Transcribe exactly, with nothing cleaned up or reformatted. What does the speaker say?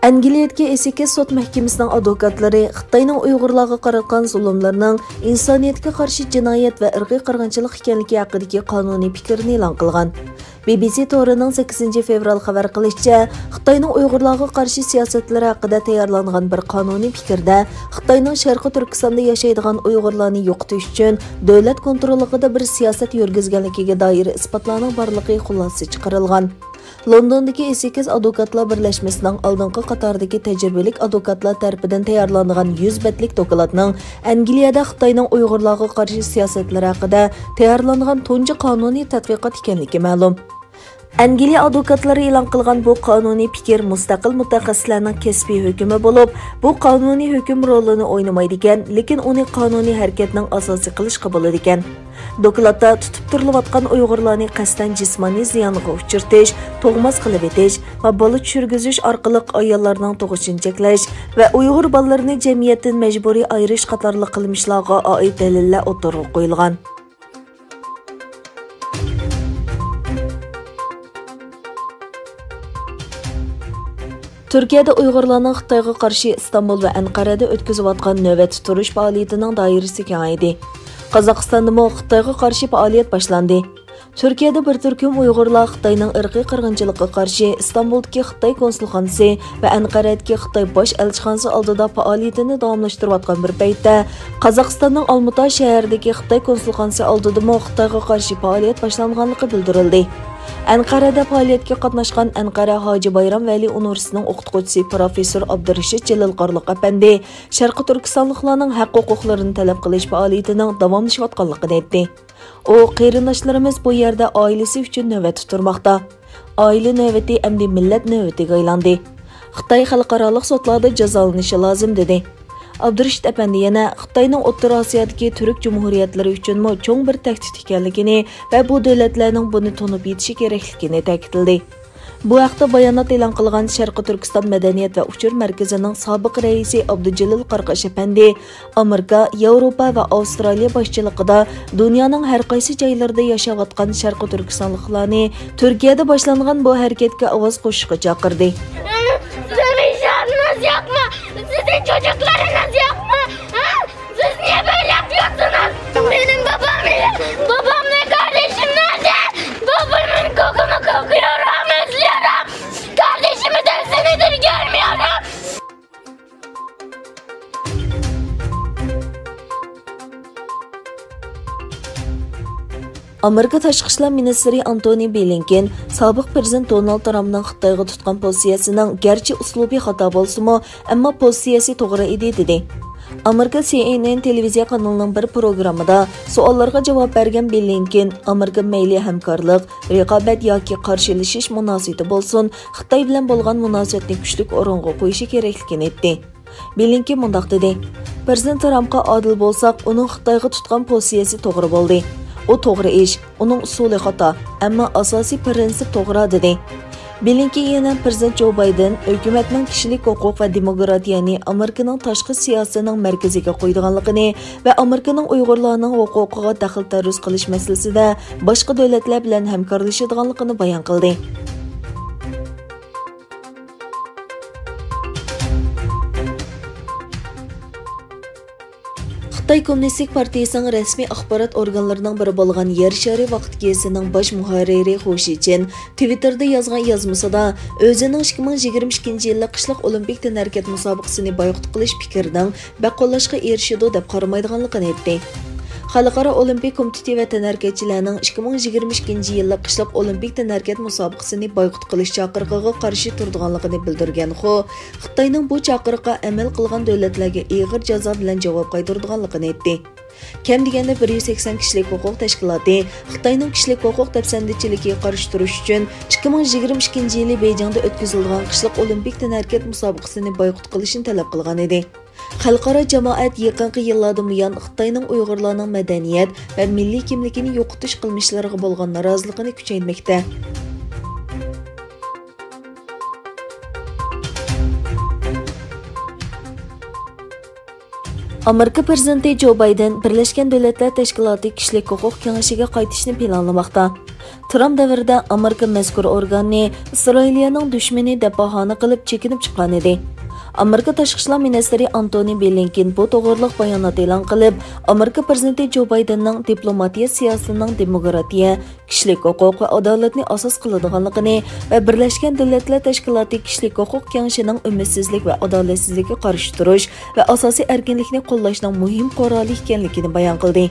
ئەنگلىيەدىكى ئېسېكس سوت مەھكىمىسىنىڭ ئادۋوكاتلىرى خىتاينىڭ ئۇيغۇرلارغا قاراتقان زۇلۇملىرىنىڭ ئىنسانىيەتكە قارشى جىنايەت ۋە ئىرقىي قىرغىنچىلىق ئىكەنلىكى ھەققىدىكى قانۇنىي پىكىرنى ئېلان قىلغان. بى بى سى تورىنىڭ سەككىزىنچى فېۋرال خەۋەر قىلىشىچە، خىتاينىڭ ئۇيغۇرلارغا قارشى سىياسەتلىرى ھەققىدە تەييارلانغان بىر قانۇنىي پىكىردە خىتاينىڭ شەرقىي تۈركىستاندا ياشايدىغان ئۇيغۇرلارنى يوقىتىش ئۈچۈن دۆلەت كونتروللۇقىدا بىر سىياسەت يۈرگۈزگەنلىكىگە دائىر ئىسپاتلارنىڭ بارلىقى خۇلاسە چىقىرىلغان. لوندوندىكى ئېسېكس ئادۋوكاتلار بىرلەشمىسىنىڭ ئالدىنقى قاتاردىكى تەجرىبىلىك ئادۋوكاتلار تەرىپىدىن تەييارلانغان يۈز بەتلىك دوكلاتنىڭ ئەنگلىيەدە خىتاينىڭ ئۇيغۇرلارغا قارشى سىياسەتلىرى ھەققىدە تەييارلانغان تۇنجى قانۇنىي تەتقىقات ئىكەنلىكى مەلۇم. ئەنگلىيە ئادۋوكاتلىرى ئېلان قىلغان بۇ قانۇنىي پىكىر مۇستەقىل مۇتەخەسسىسلەرنىڭ كەسپىي ھۆكمى بولۇپ، بۇ قانۇنىي ھۆكۈم رولىنى ئوينىمايدىكەن، لېكىن ئۇنى قانۇنىي ھەرىكەتنىڭ ئاساسى قىلىشقا بولىدىكەن. دوكلاتتا تۇتۇپ تۇرۇلۇۋاتقان ئۇيغۇرلارنى قەستەن جىسمانىي زىيانغا ئۇچرىتىش، تۇغماس قىلىۋېتىش ۋە بالا چۈشۈرگۈزۈش ئارقىلىق ئاياللارنىڭ تۇغۇشىنى چەكلەش ۋە ئۇيغۇر بالىلىرىنى جەمئىيەتتىن مەجبۇرىي ئايرىش قاتارلىق قىلمىشلارغا ئائىت دەلىللەر ئوتتۇرىغا قويۇلغان. تۈركىيەدە ئۇيغۇرلارنىڭ خىتايغا قارشى ئىستانبۇل ۋە ئەنقەرەدە ئۆتكۈزۈۋاتقان نۆۋەتتە تۇرۇش پائالىيىتىنىڭ دائىرىسى كېڭەيدى. قازاقىستاندىمۇ خىتايغا قارشى پائالىيەت باشلاندى. تۈركىيەدە بىر تۈركۈم ئۇيغۇرلار خىتاينىڭ ئىرقىي قىرغىنچىلىقىغا قارشى ئىستانبۇلدىكى خىتاي كونسۇلخانىسى ۋە ئەنقەرەدىكى خىتاي باش ئەلچىخانىسى ئالدىدا پائالىيىتىنى داۋاملاشتۇرۇۋاتقان بىر پەيتتە، قازاقىستاننىڭ ئالمۇتا شەھىرىدىكى خىتاي كونسۇلخانىسى ئالدىدىمۇ خىتايغا قارشى پائالىيەت باشلانغانلىقى بىلدۈرۈلدى. ئەنقەرەدە پائالىيەتكە قاتناشقان ئەنقەرە ھاجى بايرام ۋەلى ئۇنىۋېرسىتېتىنىڭ ئوقۇتقۇچىسى پروفېسسور ئابدۇرېشىت جېلىل قارلۇق ئەپەندى شەرقىي تۈركىستانلىقلارنىڭ ھەق ھوقۇقلىرىنى تەلەپ قىلىش پائالىيىتىنىڭ داۋاملىشىۋاتقانلىقىنى ئېيتتى. ئۇ، قېرىنداشلىرىمىز بۇ يەردە ئائىلىسى ئۈچۈن نۆۋەتتە تۇرماقتا. ئائىلە نۆۋىتى ئەمدى مىللەت نۆۋىتىگە ئايلاندى. خىتاي خەلقئارالىق سوتلاردا جازالىنىشى لازىم، دېدى. ئابدۇرېشىت ئەپەندى يەنە خىتاينىڭ ئوتتۇرا ئاسىيادىكى تۈرك جۇمھۇرىيەتلىرى ئۈچۈنمۇ چوڭ بىر تەھدىت ئىكەنلىكىنى ۋە بۇ دۆلەتلەرنىڭ بۇنى تونۇپ يېتىشى كېرەكلىكىنى تەكىتلىدى. بۇ ھەقتە بايانات ئېلان قىلغان شەرقىي تۈركىستان مەدەنىيەت ۋە ئۇچۇر مەركىزىنىڭ سابىق رەئىسى ئابدۇجېلىل قاراقاش ئەپەندى، ئامېرىكا، ياۋروپا ۋە ئاۋسترالىيە باشچىلىقىدا دۇنيانىڭ ھەر قايسى جايلىرىدا ياشاۋاتقان شەرقىي تۈركىستانلىقلارنى تۈركىيەدە باشلانغان بۇ ھەرىكەتكە ئاۋاز قوشۇشقا چاقىردى. Sizin inşaatınız yok mu? Sizin çocuklarınız yok mu? Ha? Siz niye böyle yapıyorsunuz? Benim babam, babam ve kardeşim nerede? Babamın kokumu kokuyorum, özlüyorum. Kardeşimi dört senedir görmüyorum. ئامېرىكا تاشقى ئىشلار مىنىستىرى ئانتونى بلىنكېن سابىق پىرېزىدېنت دونالد ترامپنىڭ خىتايغا تۇتقان پوزىتسىيەسىنىڭ گەرچە ئۇسلۇبى خاتا بولسىمۇ، ئەمما پوزىتسىيەسى توغرا ئىدى، دېدى. ئامېرىكا سى ئېن ئېن تېلېۋىزىيە قانىلىنىڭ بىر پروگراممىدا سوئاللارغا جاۋاب بەرگەن بلىنكېن، ئامېرىكا مەيلى ھەمكارلىق، رىقابەت ياكى قارشىلىشىش مۇناسىۋىتى بولسۇن، خىتاي بىلەن بولغان مۇناسىۋەتنى كۈچلۈك ئورۇنغا قويۇشى كېرەكلىكىنى ئېيتتى. بلىنكېن مۇنداق دېدى، پىرېزىدېنت ترامپقا ئادىل بولساق، ئۇنىڭ خىتايغا تۇتقان پوزىتسىيەسى توغرا بولدى. ئۇ توغرا ئىش، ئۇنىڭ ئۇسۇلى خاتا، ئەمما ئاساسىي پىرىنسىپ توغرا، دېدى. بلىنكېن يەنە پىرېزىدېنت جو بايدېن ھۆكۈمەتنىڭ كىشىلىك ھوقۇق ۋە دېموكراتىيەنى ئامېرىكىنىڭ تاشقى سىياسىتىنىڭ مەركىزىگە قويىدىغانلىقىنى ۋە ئامېرىكىنىڭ ئۇيغۇرلارنىڭ ھوقۇقىغا دەخلى تەرۇز قىلىش مەسىلىسىدە باشقا دۆلەتلەر بىلەن ھەمكارلىشىدىغانلىقىنى بايان قىلدى. خىتاي كوممۇنىستىك پارتىيىسىنىڭ رەسمىي ئاخبارات ئورگانلىرىنىڭ بىرى بولغان يەر شارى ۋاقىت گېزىتىنىڭ باش مۇھەررىرى خۇ شىچىن تىۋىتتېردا يازغان يازمىسىدا، ئۆزىنىڭ ئىككى مىڭ يىگىرمە ئىككىنچى يىلى قىشلىق ئولىمپىك تەنھەرىكەت مۇسابىقىسىنى بايقۇت قىلىش پىكرىنىڭ بەك قوللاشقا ئېرىشىدۇ دەپ قارىمايدىغانلىقىنى ئېيتتى. خەلقئارا ئولىمپىك كومىتېتى ۋە تەنھەرىكەتچىلەرنىڭ ئىككى مىڭ يىگىرمە ئىككىنچى يىللىق قىشلىق ئولىمپىك تەنھەرىكەت مۇسابىقىسىنى بايقۇت قىلىش چاقىرىقىغا قارشى تۇرىدىغانلىقىنى بىلدۈرگەن خۇ، خىتاينىڭ بۇ چاقىرىققا ئەمەل قىلغان دۆلەتلەرگە ئېغىر جازا بىلەن جاۋاب قايتۇرىدىغانلىقىنى ئېيتتى. كەم دېگەندە بىر يۈز سەكسەن كىشىلىك ھوقۇق تەشكىلاتى خىتاينىڭ كىشىلىك ھوقۇق دەپسەندىچىلىكىگە قارشى تۇرۇش ئۈچۈن ئىككى مىڭ يىگىرمە ئىككىنچى يىلى بېيجىڭدا ئۆتكۈزۈلىدىغان قىشلىق ئولىمپىك تەنھەرىكەت مۇسابىقىسىنى بايقۇت قىلىشنى تەلەپ قىلغان ئىدى. خەلقئارا جامائەت يېقىنقى يىللاردىن بۇيان خىتاينىڭ ئۇيغۇرلارنىڭ مەدەنىيەت ۋە مىللىي كىملىكىنى يوقىتىش قىلمىشلىرىغا بولغان نارازىلىقىنى كۈچەيتمەكتە. ئامېرىكا پىرېزىدېنتى جو بايدېن بىرلەشكەن دۆلەتلەر تەشكىلاتى كىشىلىك ھوقۇق كېڭىشىگە قايتىشنى پىلانلىماقتا. ترامپ دەۋرىدە ئامېرىكا مەزكۇر ئورگاننى ئىسرائىلىيەنىڭ دۈشمىنى دەپ باھانە قىلىپ چېكىنىپ چىققانىدى. ئامېرىكا تاشقى ئىشلار مىنىستىرى ئانتونى بلىنكېن بۇ توغرىلىق بايانات ئېلان قىلىپ، ئامېرىكا پىرېزىدېنتى جو بايدېننىڭ دىپلوماتىيە سىياسىتىنىڭ دېموكراتىيە، كىشىلىك ھوقۇق ۋە ئادالەتنى ئاساس قىلىدىغانلىقىنى ۋە بىرلەشكەن دۆلەتلەر تەشكىلاتى كىشىلىك ھوقۇق كېڭىشىنىڭ ئۈمىدسىزلىك ۋە ئادالەتسىزلىككە قارشى تۇرۇش ۋە ئاساسىي ئەركىنلىكنى قوللاشنىڭ مۇھىم قورالى ئىكەنلىكىنى بايان قىلدى.